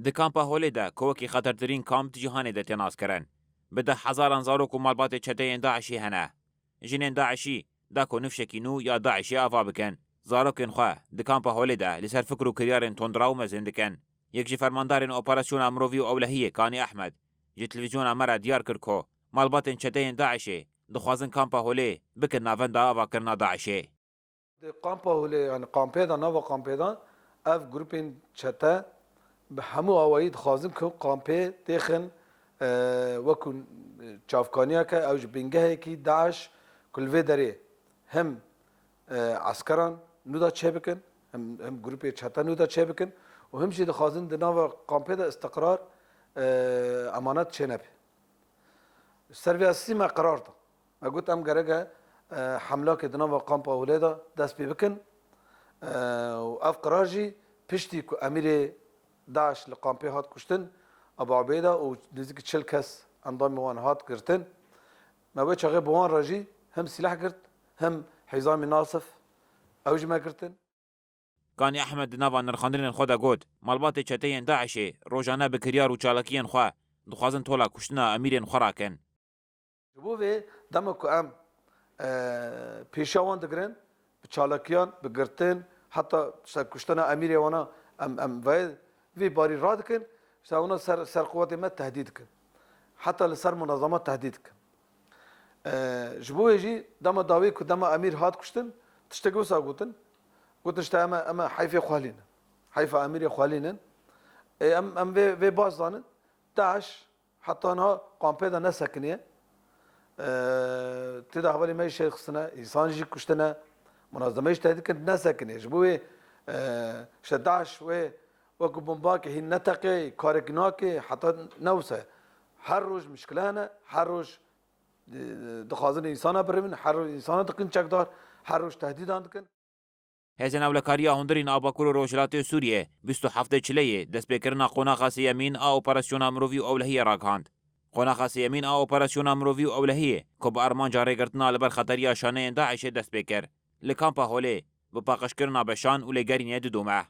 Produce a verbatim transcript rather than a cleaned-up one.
Di kampa Holê de, ku wekî xetertirîn kamp di cîhanê de tê naskirin, bi deh hezaran zarok û malbatê çeteyên DAIŞ'ê hene. Jinên DAIŞ'î da ku nifşekî nû ya DAIŞ'ê ava bikin. Zarokên xwe di kampa Holê de li ser fikir û kiryarên tundraw mezin dikin. Yek ji fermandarên operasyona mirovî û ewlehiyê Kanî Ehmed ji televîzyona me re diyar kir ku malbatên çeteyên DAIŞ'ê dixwazin kampa Holê bikin navenda avakirina DAIŞ'ê. Di kampa Holê, yani kampê de, nava kampê de ev grûpên çete bi hemû awayî dixwazin ku kampê têxin, e, wekû çavkaniyeke, ew ji bingehekî DAIŞ ku li vê derê hem, e, eskeran nû de çêbikin, hem, hem grûpê çete nû de çêbikin û hem jî dixwazin di nava kampê de istiqrar, e, emanet çênebe. Ser vê esasî me qerar da. Me got em gerek e, e, hemlakê di nava kampa Holê de dest pê bikin. E, û ev qerar jî piştî ku emîrê DAIŞ li kampê hat kuştin, Abu Ubeyda, û nêzîkî çil kes endamê wan hat girtin. Me wê çaxê bi wan re jî hem sîleh girt, hem Hîzamî Nasif, ew jî me girtin. Kanî Ehmed di nava nirxandinên xwe de got, malbatê çeteyên DAIŞ'ê rojane bi kiryar û çalakiyên xwe dixwazin tola kuştina emîrên xwe rakin. Ji bo vê dema ku em, e, pêşiya wan digirin, bi çalakiyan, bi girtin, heta serkuştina emîrê wana em, em vê, vê barî radikin, işte wana ser, ser quwetê me tehdît dikin. Heta li ser munazama tehdît dikin. E, ji bo wê jî dema dawî ku dema emîr hat kuştin, tiştek wisa gotin. Gotin işte em, em heyfê xwelî ne. Heyfa emîrê xwelî ne. E, em, em vê, vê baş zanin. DAIŞ heta niha kampê de nesekiniye. E, tê de hevalê me jî şehîd xistine, însan jî kuştine, munazeme jî tehdît kirin, nesekiniye. Ji bo wê, e, işte DAIŞ wê wekû bombakê hîn neteqê, karekî nakê, heta ne wisa. Her roj mişkile hene, her roj, e, dixwazin însana birevin, her roj însana dikin çekdar, her roj tehdîdan dikin. Hêzên Ewlekariya Hundirîn a Bakur û Rojhilatê Sûriyê bîst û heftê Çileyê destpêkirina qonaxa sêyemîn a operasyona mirovî û ewlehiyê ragihand. Qonaxa sêyemîn a operasyona mirovî û ewlehiyê ku bi armanca rêgirtina li ber xeteriya şaneyên DAIŞ'ê dest pê kir, li kampa Holê bi paqijkirina beşan û lêgerînê didome.